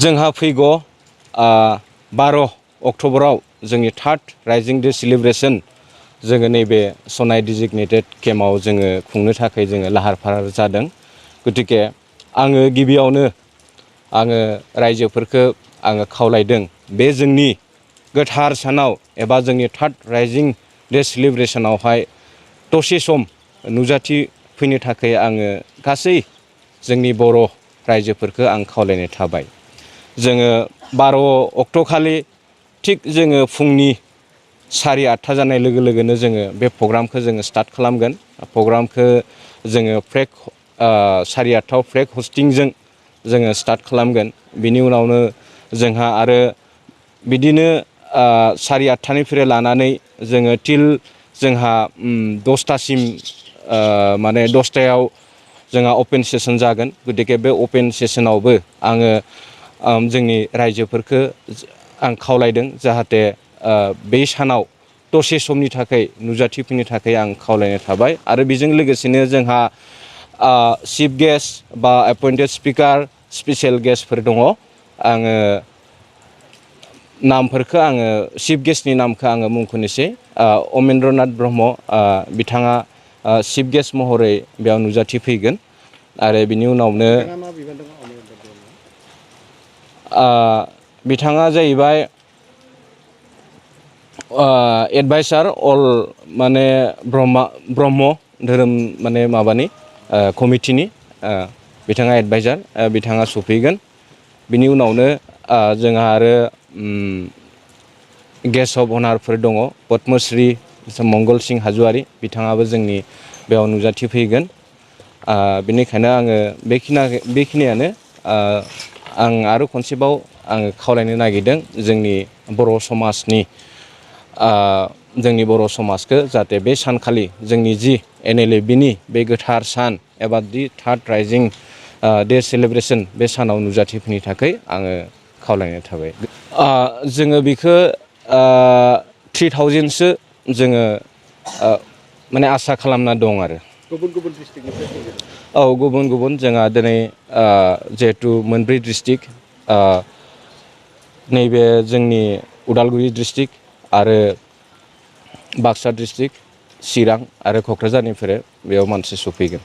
जोंहा फैगौ 12 अक्ट'बराव जोंनि थार्ड राइजिं डे सेलिब्रेशन जोङो नैबे सनाय डिजिगनेटेड केम्पआव जोङो खुंनो थाखाय जोङो लाहार फाहार जादों। गतिके आङो गिबियावनो आङो रायजोफोरखौ आङो खावलायदों बे जोंनि गोथार सानाव एबा जोंनि थार्ड राइजिं डे सेलिब्रेशनावहाय दसे सम नुजाथि फैनो थाखाय आङो गासै जोंनि बर' रायजोफोरखौ आं खावलायनाय थाबाय। जोङो 12 अक्ट'खालि थिग जोङो फुंनि 8:30 जानाय लोगो लोगोनो जोङो बे प्रग्रामखौ जोङो स्टार्ट खालामगोन। प्रग्रामखौ जोङो 8:30 फ्लेग हस्टिंजों जोङो स्टार्ट खालामगोन। बिनि उनावनो जोंहा आरो बिदिनो 8:30निफ्राय लानानै जोङो टिल जोंहा 10थासिम माने 10थायाव जोंहा अपेन सेसन जागोन। गतिके बे अपेन सेसनावबो आङो जोंनि रायजोफोरखौ आं खावलायदों जाहाथे बे सानाव दसे समनि थाखाय नुजाथिफैनो थाखाय आं खावलायनाय थाबाय। आरो बेजों लोगोसेनो जोंहा चिफ गेस्ट बा एपइन्टेड स्पिकार स्पेसियेल गेस्टफोर दङ। आङो नामफोरखौ आङो चिफ गेस्टनि नामखौ आङो मुंख'नोसै। अमेन्द्रनाथ ब्रह्म बिथाङा चिफ गेस्ट महरै बेयाव नुजाथिफैगोन। आरो बिनि उनावनो बिथाङा जाहैबाय एडभाइसार अल माने ब्रह्म धोरोम माने माबानि कमिटिनि बिथाङा एडभाइसार बिथाङा सफैगोन। बिनि उनावनो जोंहा आरो गेस्ट अफ अनारफोर दङ। पद्मश्री मंगल सिं हाज'वारि बिथाङाबो जोंनि बेयाव नुजाथिफैगोन। बेनिखायनो आङो बेखिनियानो आं आरो खनसेबाव आङो खावलायनो नागिरदों जोंनि बर' समाजनि जोंनि बर' समाजखौ जाहाथे बे सानखालि जोंनि जि Nlfbनि बे गोथार सान एबा दि थार्ड राइजिं डे सेलिब्रेशन बे सानाव नुजाथिफैनो थाखाय आङो खावलायनाय थाबाय। जोङो बेखौ 3000सो जोङो माने आसा खालामना दं आरो। गुबुन गुबुन डिस्ट्रिक्टनिफ्राय फैगोन? औ गुबुन गुबुन जोंहा दिनै जिहेथु मोनब्रै डिस्ट्रिक्ट नैबे जोंनि उदालगुरि डिस्ट्रिक्ट आरो बाक्सा डिस्ट्रिक्ट चिरां आरो क'क्राझारनिफ्राय बेयाव मानसि सफैगोन।